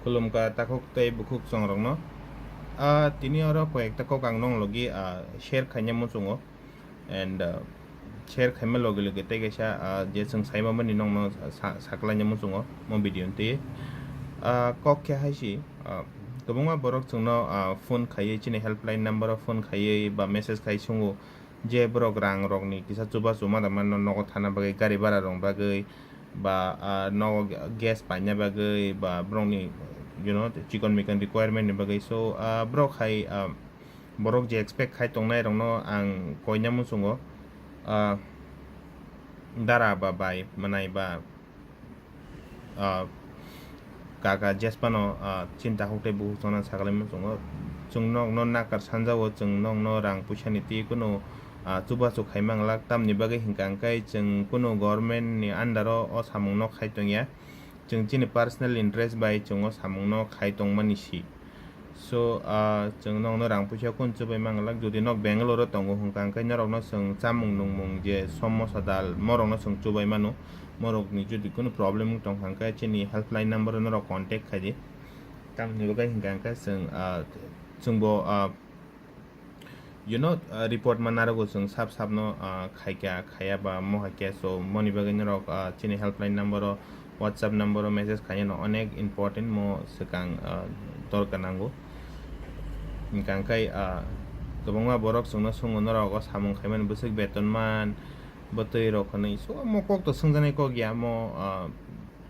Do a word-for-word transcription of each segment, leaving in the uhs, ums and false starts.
Khulumkha takhuk tei bukhuk chongrokno. Ah, tini oro koi ekta kok ang nong logi, ah, share khaina muchungo. And, ah, share khaima logi logi tei kaisa, ah, je chwng saima mani nongno sa-, saklaina muchungo mo video ni twi. Ah, kok khe hai si, ah, kwbangma borok chwngno, ah, phone khaiwi chini helpline number o phone khaiwi ba message khai sungo je borok rang rokni kisa chubachu ma tongmani nogo thana bagwi, gari bara rok bagwi, ba, ah, nogo gas paina bagwi, ba borokni, you know, chikon mikon requirement ni bagwi. So, ah, borok hai, ah, borok je expect khai tongnai rokno ang koina muchungo, ah, dara ba bai mwnai ba, ah, kaka jesphano, ah, chini takhuk tei bukhuk chongna saklai muchungo. Chwng nokno nakar sanjao, chwng nokno rang puisani twi kunu, ah, chubachu khai manglak, tamni bagwi hinkha hwnkhe chwng kunu government ni under o o samungno khai tongya. Chwng chini personal interest bai chwng o samungno khai tongmani si. So, ah, chwng nokno rang puisa kunu chubai manglak, jodi nok Bangalore o tongo hwnkha hwnkhe norokno chwng chamung nungmung je somosa dal, morokno chwng chubai mano. Morokni jodi kunu problem wng tongkha hwnkhe chini helpline number o norok contact khai di. Tamni bagwi hwnkha hwnkhe chwng, ah, chwngbo, ah, you know, ah, report ma narogo chwng sap sapno, ah, khaikha khaiya ba mo haikhe. So moni bagwi norok, ah, chini helpline number o, WhatsApp number o message khainano onek important, mo swkang, ah, dorkar nango. Hwnkha hwnkhe, ah, kwbangma borok chwngno swngo norok o samung khaimani bwswk beton man, bwtwi rok hwnwi. So mo kok to swngjaknai kok ya, mo, ah,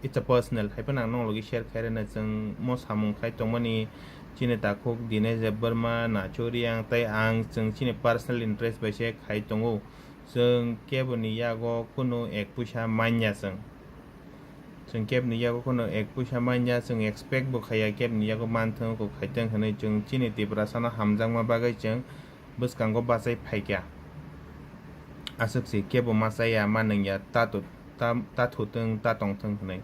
it's a personal, hai phano ang nong logi share khai rwna. Chwng mo samung khai tongmani chini takhuk Dinesh Debbarma, Nacho Reang tei ang chwng chini personal interest bai se khai tongo. Chwng keboni yago kunu ek puisa manya chwng. Chwng keboni yago kunu ek puisa manya, chwng expect bo khaiya keboni yago manthung kok khaitong hwnwi. Chwng chini Tiprasano hamjakma bagwi chwng bwskango bachai phaikha. Aswk se kebo ma chaya, ma nungya, ta to-, ta, ta thutwng, ta tongthwng hwnwi.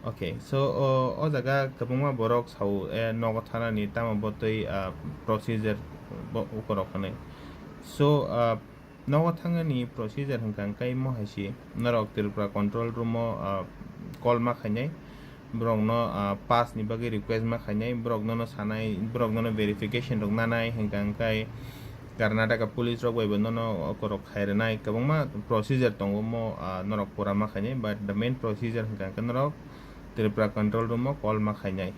Okay, so, o, o jaga kwbangma borok sao, eh, nogo thanani tamo bo twi, ah, procedure bo ukorok hwnwi. So, ah, nogo thangnani procedure hwnkha hwnkhe mo hai si, norok Tripura control room o, ah, call ma khainai. Borokno, ah, pass ni bagwi request ma khainai, borok nono sanai, borok nono verification rok nanai, hwnkha hwnkhe Karnataka police rok bai bo nono okorok khai rwnai. Kwbangma procedure tongo mo, ah, norok pura ma khainai, but the main procedure hwnkha hwnkhe norok Tripura control room o call ma khainai.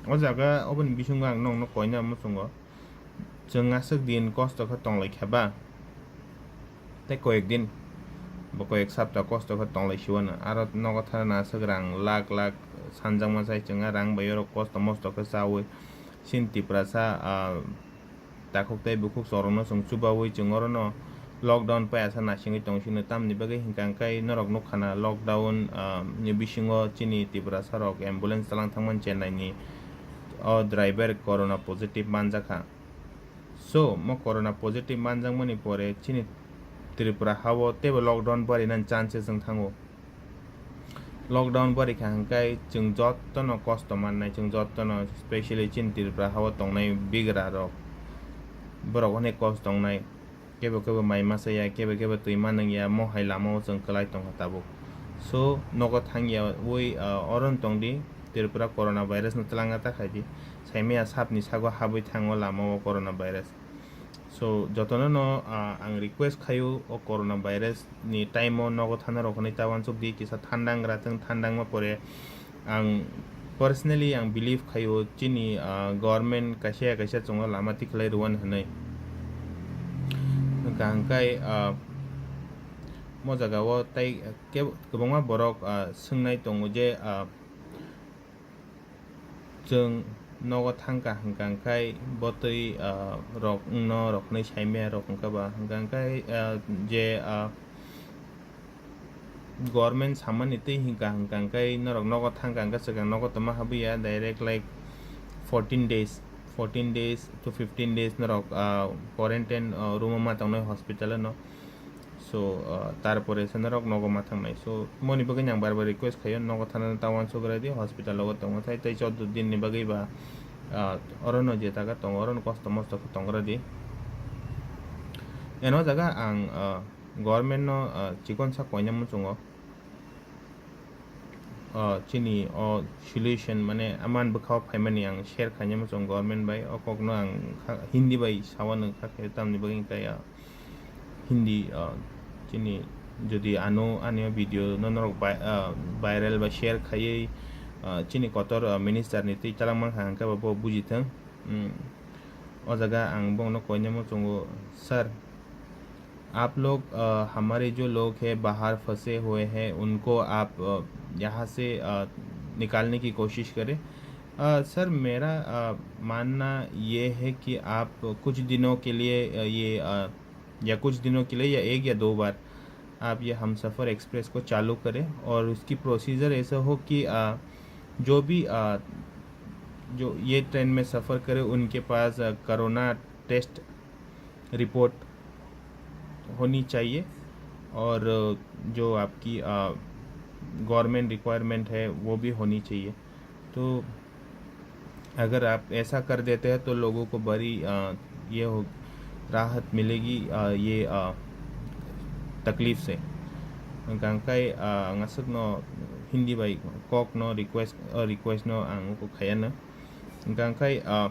O jaga oboni bisingo ang nokno koina muchungo. Chwng aswk din kosto khe tonglaikha ba, tei koyek din bo koyek sapta kosto khe tonglaisiwano. Aro nogo thana aswk rang lakh lakh sanjakma chai chwng a rang bai oro kosto mosto khe chawi chini Tiprasa, ah, takhuk tei bukhuk chwng rokno chwng chubawi chwng orono lockdown pai asa naisingwi tong sino. Tamni bagwi hwnkha hwnkhe norok nukha na lockdown, ah, ni bisingo chini Tiprasa rok ambulance chalang thangmani Chennai ni o driver corona positive manjakha. So, mo corona positive manjakmani pore chini Tripura hao teibo lockdown barinani chance wng thango. Lockdown barikha hwnkhe chwng jotono kosto mannai, chwng jotono, specially chini Tripura hao tongnai bigra rok, borok onek kosto wngnai. Kebo kebo mai masa ya, kebo kebo twi ma nung ya, mo hai lama o chwng kwlai tongkha tabuk. So, nogo thang ya wi, ah, oro tong di, Tripura corona virus no twlangna ta khai di. Saimaya sapni sago habwi thango lama o corona virus. So, jotono no, ah, ang request khayo o corona virus ni time o nogo thana rok hwnwi ta uansuk di, kisa thandang ratwng, thandang ma pore ang personally ang believe khayo chini, ah, government kaisa ya kaisa chwngno lama tikhlai rwani hwnwi. Hwnkha hwnkhe, ah, mo jaga o tei, ah, kebo-, kwbangma borok, ah, swngnai tongo je, ah, chwng nogo thangkha hwnkha hwnkhe bo twi, ah, rok wngno rok hwnwi saimaya rok hwnkha ba hwnkha hwnkhe, ah, je, ah, government samani twi hwnkha hwnkha hwnkhe norok nogo thangkha hwnkhe swkang nogo tongma habwi ya, direct like fourteen days, fourteen days to fifteen days norok, ah, quarantine, ah, room o ma tongnai hospital o no. So, ah, tarpore se norok nogo ma thangnai. So, moni bagwi ang bar bar request khayo, nogo thana ta uansuk rai di, hospital o tongo thai tei chaudo din ni bagwi ba, ah, oro no je jaga tongo, oro no kosto mosto khe tong rai di. Eno jaga ang, ah, government no, ah, chikon sa koina muchungo. ah, chini o solution mane aman bwkha o phaimani ang share khainai muchung government bai, o kokno ang kha-, Hindi bai sawa nung kha khe tamni bagwi kaya Hindi, ah, chini jodi ano ani o video no norok vi-, ah, viral ba share khaiwi, ah, chini kotor, ah, minister ni twi chalangma kha hwnkhe bo bujithwng. Hmm. O jaga ang bongno koinai muchungo, "Sir, आप लोग, अ, हमारे जो लोग हैं बाहर फंसे हुए हैं, उनको आप, अ, यहाँ से, अ, निकालने की कोशिश करें।" अ, सर, मेरा, अ, मानना ये है कि आप कुछ दिनों के लिए, अ, ये, अ, या कुछ दिनों के लिए या एक या दो बार आप ये हमसफ़र एक्सप्रेस को चालू करें और उसकी प्रोसीजर ऐसा हो कि, अ, जो भी, अ, जो ये ट्रेन में सफ़र करे, उनके पास, अ, कोरोना टेस्ट रिपोर्ट होनी चाहिए और, अ, जो आपकी, अ, गवर्नमेंट रिक्वायरमेंट है, वो भी होनी चाहिए। तो अगर आप ऐसा कर देते हैं, तो लोगों को बड़ी, अ, ये हो, राहत मिलेगी, अ, ये, अ, तकलीफ से। Hwnkhe ang khe, ah, ang aswkno Hindi bai kokno request, ah, request no ang uko khaiya no. Hwnkhe ang khe, ah,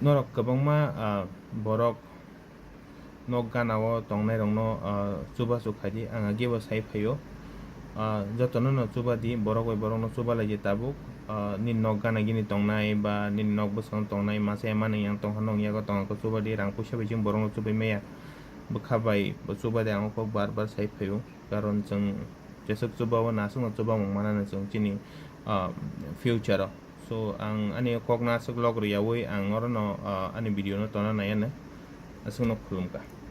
norok kwbangma, ah, borok nok gana o tongnai rokno, ah, chubachu khaidi, ang agebo sai phaio. Ah, jotono no chubadi, borok bai borokno chubalaidi tabuk. Ah, nini nok gana gini tongnai ba nini nok bwskango tongnai, masa ya manwi yang tongkha, nwng yago tongkha, chubadi, rang puisa bai chwng borokno chubai maya. Bwkha bai bo chubadi ang kok bar bar sai phaio, karon chwng jeswk chubao naswkno chubamung manani chwng chini, ah, future o. So, ang ani kokno aswk log rwyaui ang orono, ah, ani video no tona naiya no. Aswkno khulumkha.